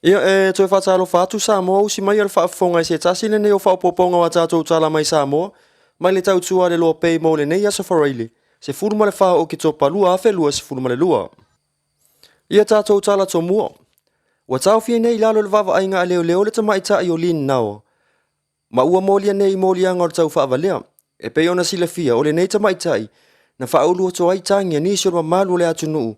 Ia, e toe faatalofa atu Samoa, usi mai a le faafofoga i se tasi lenei o faaopoopoga o a tatou tala mai Samoa mai le tautua a le Loa Pay mo lenei aso Faraile 14 o Oketopa 2022. Ia tatou tala tomua. Ua taofia nei i lalo o le vaavaaiga a leoleo le tamaitai o Lin Nawa, ma ua molia nei i moliaga o le taufaavalea. E pei ona silafia, o lenei tamaitai na faaulu atu ai tagi a nisi o le mamalu o le atunuu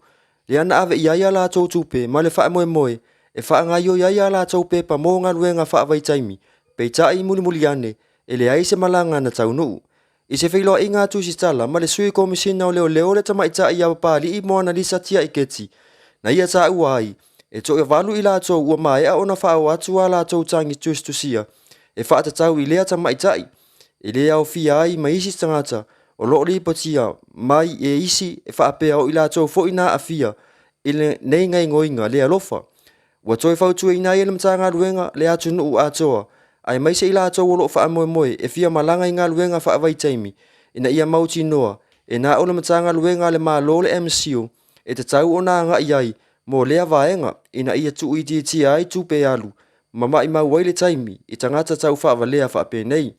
lea na ave i ai a latou tupe ma le faamoemoe e faagaoioi ai a latou pepa mo galuega faavaitaimi, peitai mulimuli ane e leai se malaga na taunuu. I se feiloaiga a Tusitala ma le Sui Komesina o Leoleo le tamaitai ia Papalii Moanalisa Tiaiketi, na ia taua ai, e toavalu i latou ua maea ona faaoo atu a latou tagi tusitusia e faatatau i lea tamaitai, e le aofia ai ma isi tagata o lo o lipotia mai e isi e faapea o i latou foi na aafia i lenei gaoioiga le alofa. Ua toe fautuaina ai e le Matagaluega le atunuu atoa, aemaise i latou o lo o faamoemoe e fia malaga i galuega faavaitaimi, ina ia mautinoa e na o le Matagaluega a le Malo le MCIL e tatau ona agai ai mo lea vaega ina ia tuuitiitia ai tupe alu ma maimau ai le taimi i tagata taufaavalea faapenei.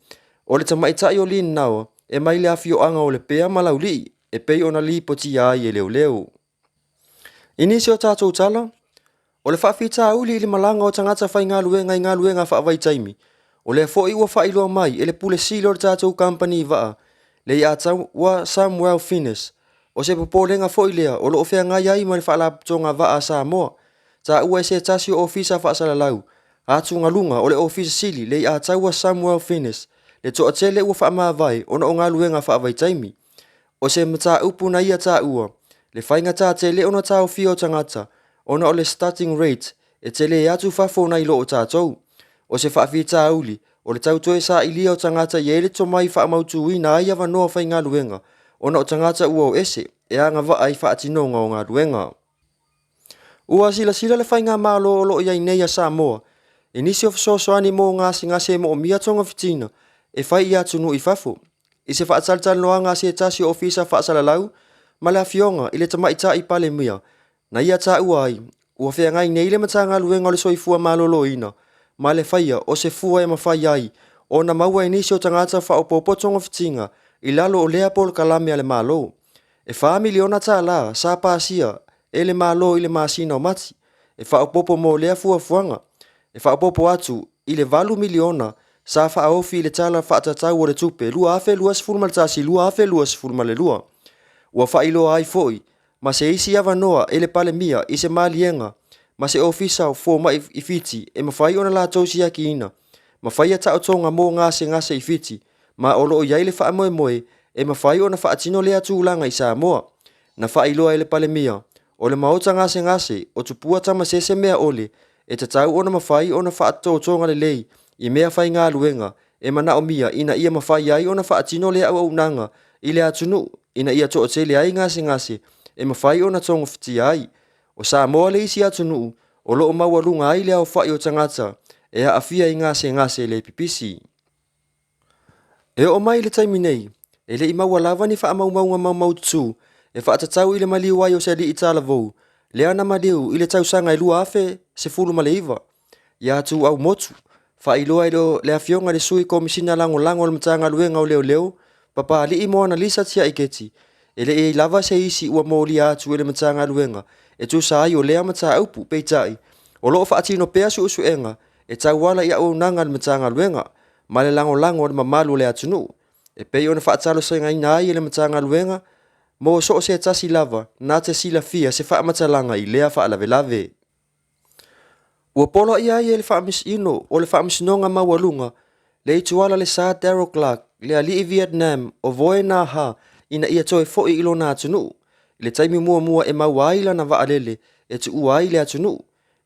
O le tamaitai o Lin Nawa e mai le afioaga o Lepea ma Laulii e pei ona lipotia ai e leoleo. I nisi o tatou tala, o le faafitauli i le malaga o tagata faigaluega i galuega faavaitaimi, o lea foi ua faailoa mai e le Pule Sili o le tatou kamupani vaa, Leiataua Samuel Finnes. O se popolega foi lea o lo o feagai ai ma le Faalapotopotoga Vaa a Samoa, taua e se tasi o ofisa faasalalau atugaluga o le Ofisa Sili Leiataua Samuel Finnes le toatele ua faamavae ona o galuega faavaitaimi. O se mataupu na ia taua, le faigata tele ona taofia o tagata ona o le starting rate e tele atu fafo nai lo o tatou. O se faafitauli, o le tau toe sailia o tagata i ai le tomai faamautuina ai avanoa faigaluega ona o tagata ua o ese e agavaa i faatinoga o galuega. Ua silasila le faigamalo o lo o i ai nei a Samoa i nisi o fesoasoani mo gasegase e moomia togafitiga e fai i atunuu i fafo. I se faatalatalanoaga a se tasi o ofisa faasalalau ma le Afioga i le Tamaitai Palemia na ia taua ai, ua feagai nei le Matagaluega o le Soifua Maloloina ma le faia o se fua e mafai ai ona maua e nisi o tagata faaopoopo togafitiga i lalo o lea polokalame a le Malo. E $4 miliona sa pasia e le Malo i le masina o Mati e faaopoopo mo lea fuafuaga, e faaopoopo atu i le $8 miliona sa faaofi i le Tala Faatatau o le Tupe 2021/2022. Ua faailoa ai foi ma se isi avanoa e le Palemia i se maliega ma se ofisa o fomai i Fiti e mafai ona latou siakiina ma faia taotoga mo gasegase i Fiti, ma o lo o i ai le faamoemoe e mafai ona faatino lea tulaga i Samoa. Na faailoa e le Palemia, o le maota gasegase o Tupua Tamasese mea ʻole e tatau ona mafai ona faatotoga lelei i mea faigaluega e manaomia ina ia mafai ai ona faatino lea auaunaga i le atunuu ina ia toatele ai gasegase e mafai ona togafitia ai. O Samoa le isi atunuu o lo o maualuga ai le aofai o tagata e aafia i gasegase le pipisi. E oo mai i le taimi nei, e le i maua lava ni faamaumauga maumaututu e faatatau i le maliu ai o se alii talavou, lea na maliu i le tausaga e 2019, ia Tuuaumotu, faailoa e le Afioga i le Sui Komesina Lagolago o le Matagaluega o Leoleo, Papalii Moanalisa Tiaiketi, e le i ai lava se isi ua molia atu e le Matagaluega e tusa ai o lea mataupu, peitai, o lo o faatino pea suesuega e tauala i auaunaga a le Matagaluega ma le lagolago a le mamalu o le atunuu, e pei ona faatalosagaina ai e le Matagaluega mo so o se tasi lava na te silafia se faamatalaga i lea faalavelave. Ua poloaia ai e le Faamasino o le Faamasinoga Maualuga le Ituala le Sir Darrell Clarke, le alii Vietnam o Voe Na Ha ina ia toe foi i lona atunuu, i le taimi muamua e maua ai lana vaalele e tuua ai le atunuu.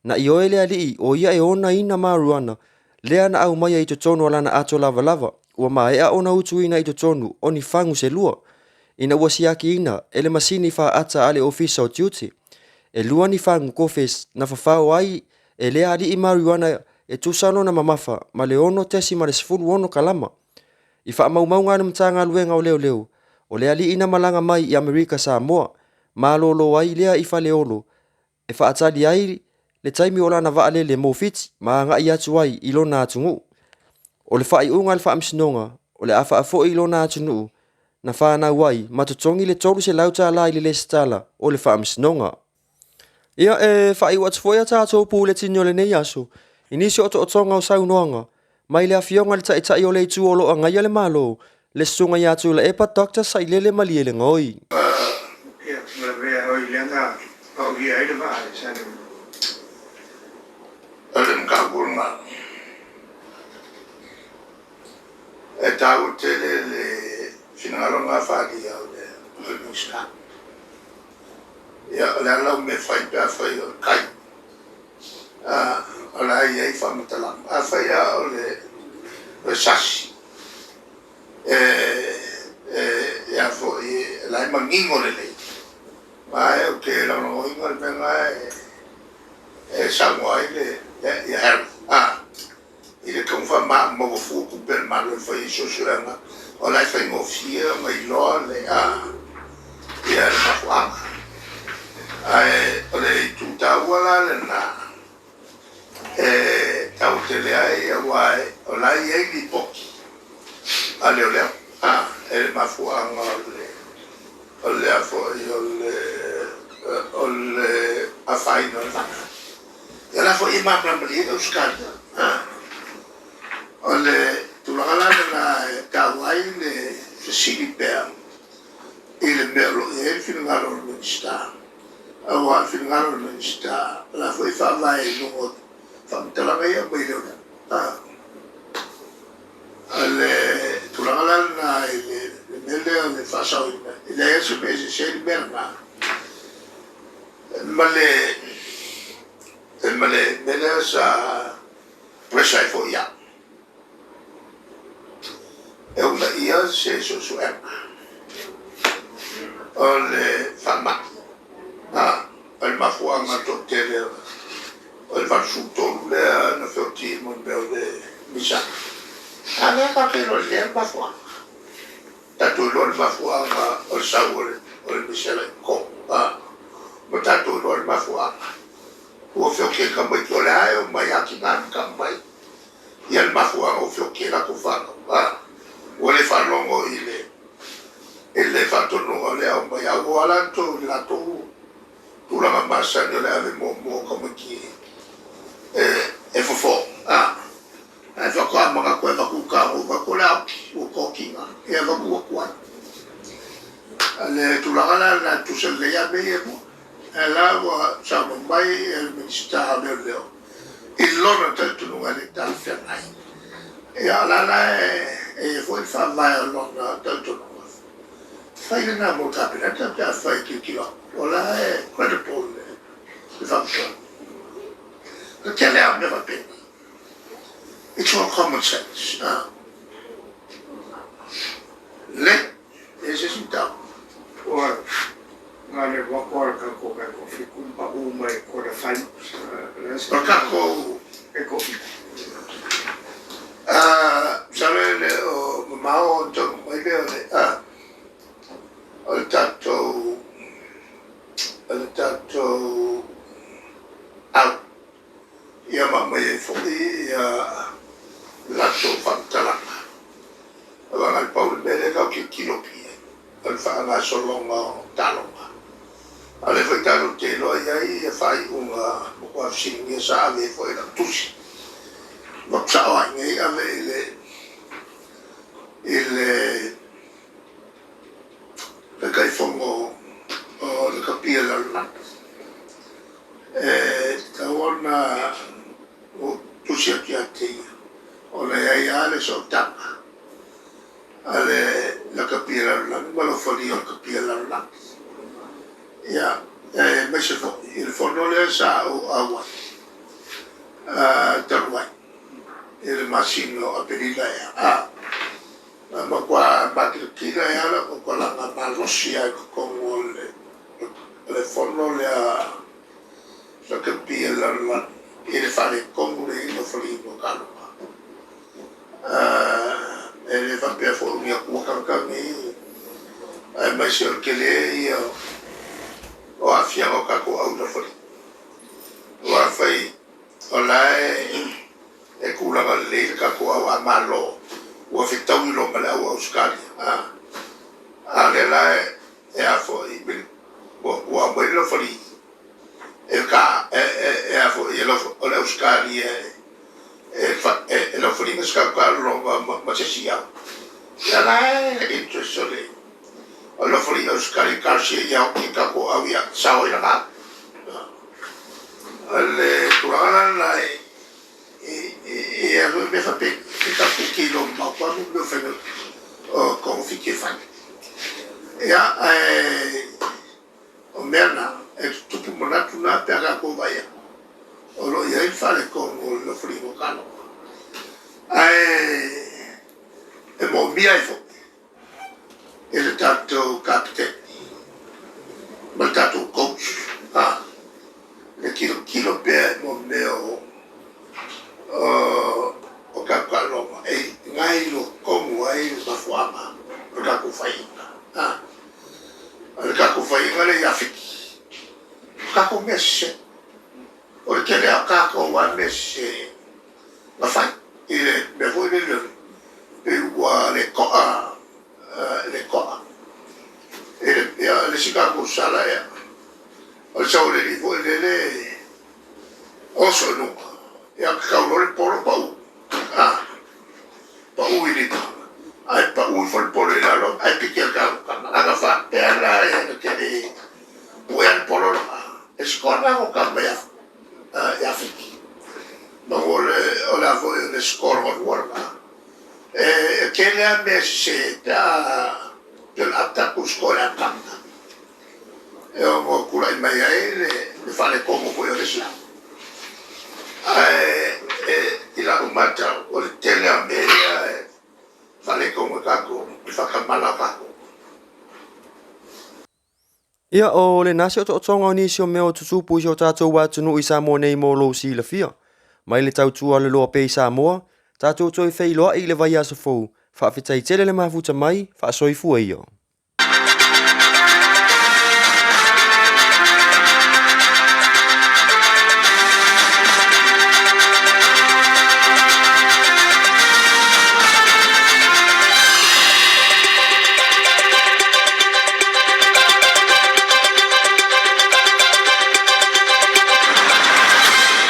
Na ioe le alii o ia e onaina mariuana lea na aumaia i totonu o lana ato lavalava ua maea ona utuina i totonu o ni fagu se lua, ina ua siakiina e le masini faata a le Ofisa o Tiute. E lua ni fagu kofe na fafao ai e lea alii mariuana e tusa lona mamafa ma le 6.16 kalama. I faamaumauga a le Matagaluega o Leoleo, o le alii na malaga mai i Amerika Samoa, malolo ai lea i Faleolo e faatali ai le taimi o lana vaalele mo Fiti ma agai atu ai i lona atunuu. O le faaiuga a le Faamasinoga, o le a faafoi i lona atunuu na fanau ai ma totogi le $300 i le lesitala o le Faamasinoga. Ia, e faaiu atu foi a tatou puletini o lenei aso i nisi o otootoga o saunoaga mai le Afioga i le Taitai o le Itu o lo o agaia le Malo, le Susuga ia Tuilaepa Doctor Sailele Malielegaoi. Ia, ma lavea oi lea na paulia ai le vaa i Saleu. O le mataupu lena, e taua tele le finagalo lena faaalia o le Minisita. Ia, o le a lau mea e fai pe afai o le kai? O la e i ai faamatalaga. Afai lava o le sasi, e a foi, o la e manino lelei, ma ou te lagolagoina le mea lena e saunoa ai le Harold, i le tau faamaua fua tupe a le Malo e fai ai suesuega, o la e faigofie ona iloa le mafuaaga. Ae o le itu taua la lena e taua tele ai, aua o la e i ai lipoti a leoleo e le mafuaaga o le a foi o le afaina o le vaa. Ia la foi e malamalama lelei ai Ausetalia. O le tulaga la lena e taua ai le fesili pea i le mea o lo o i ai le finagalo o le Minisita, aua o le finagalo o le Minisita o la foi e faavae i luga o faamatalaga ia e aumai e leoleo. O le tulaga la lena i le mea lea o le faasaoina, e leai lava se mea e eseese ai le mea lena ma le mea lea sa pressure ai foi au e uunaia se suesuega o le faamai. O le mafuaaga toatele o le 83 lea na feoti mo le mea o le misana. A lea tatou te iloa lelei lava le mafuaaga. Tatou iloa le mafuaaga o le sau o le misela i totonu, ma tatou iloa le mafuaaga ua feoti ai tamaiti, o lea e omai lava tina ma tama mai ia le mafuaaga ua feoti ai latou fanau. Ua le faalogo i le faatonuga o lea e aumai, ae ua o lava latou i le latou tulaga masani o le ave muamua o tamaiti e fofo, ae faatoa manatu e avatu i uta ua vaai atu o le a oti, ua tokiga, ia e avatu ua tuai. O le tulaga la lena e tutusa lelei lava mea ia e lua. Ae la ua saunoa mai le Minisita o Leoleo i lona talitonuga e le talafeagai. Ia o la la e i ai foi le faavae o lona talitonuga, fai lena mo le Kapeneta pe afai e tilotilo atu, o la e credible le faamatalaga. O le tele lava o mea faapena. It's all common sense. Le, e se isi mataupu. Ua na o le alu atu lava o le tatou tai 7 ma pau mai le quarter finals. O le tatou E toafitu. Masalo e le o mamao ona taunuu mai lea o le tatou au ia ma aumai ai foi ia latou faamatalaga. Aua na o le pau le mea lea tatou te tilotilo i ai, o le faagasologa o taaloga. A o lea foi tatou te iloa e i ai ia faaiuga matua fesiligia sa ave ai foi lau tusi. Ua avatu sao lava i inei ave i le Taitaifono o le Lakapi a le Lalolagi. E tatau ona ou tusi atu ia te ia, ona e i ai lava le sootaga a le Lakapi a le Lalolagi ma le Ofalia o le Lakapi a le Lalolagi. Ia, aemaise foi i le fono lea sa ou auai talu ai i le masina o Aperila ea, na matua matilatila ai lava lau tautalaga malosi lava i totonu o le fono lea Lakapi a le Lalolagi i le faaletonu o le ofaliina o taaloga. E le faapea foi o ni atua tagata nei, aemaise o le tele ia o aafiaga o tatou au i le ofaliga. Aua afai o la e e tulaga lelei le tatou auamalo ua fetaui loa ma le au Ausetalia a a o lea la e a foi ua ua aumai le laufali e ka e e a foi e o le Ausetalia e e e laufali na se tautaalologa ma ma se isi au. Ia la e interest o le o le laufali Ausetalia talosia ia oti tatou au ia sao ai lana. O le tulaga la lena e alu ai mea faapena, e tatou te iloa mamao atu lava mea o faiga o togafiti e fai. Ia, ae o mea na, e tutupu manatu na pe a tatou vaai atu o lo o i ai le faaletonu o le lofoliga o taaloga. Ae e moomia ai foi e le tatou kapeteni ma le tatou coach a le tilotilo pea mo mea o o tatou taaloga e iloa tonu ai le mafuaaga o le tatou faiaina. A o le tatou faiaina lea ia Fiti, o tatou mea sese. O le tele lava o tatou lava mea sese na fai i le mea foi lele pei ua le to'a le to'a. I le ia le isi tatou sala ia, o le sau o le alii foi lele oso i luga, ia tatau loa le polo pau. A pau i lima, ae pau ifo le polo i lalo ae piki e le tatou tama. Ana faapea la e na te le puea le polo lena, e score le tatou tama ia ia Fiti. Ma o le o le a foi o le score lona lua lena. E tele lava mea sese pe a pei o le a tatou score i le amataga. E ono tulai mai ai le faaletonu foi o le isi au. Ae i lau matau, o le tele lava o mea ia e faaletonu ai tatou, o le faatamala o tatou. Ia, o lena se otootoga o nisi o mea o tutupu i si o tatou atunuu i Samoa nei mo lou silafia. Mai le tautua a le loa pea i Samoa, tatou toe feiloai i le vaiaso fou, faafetai tele le mafuta mai, faasoifua ia.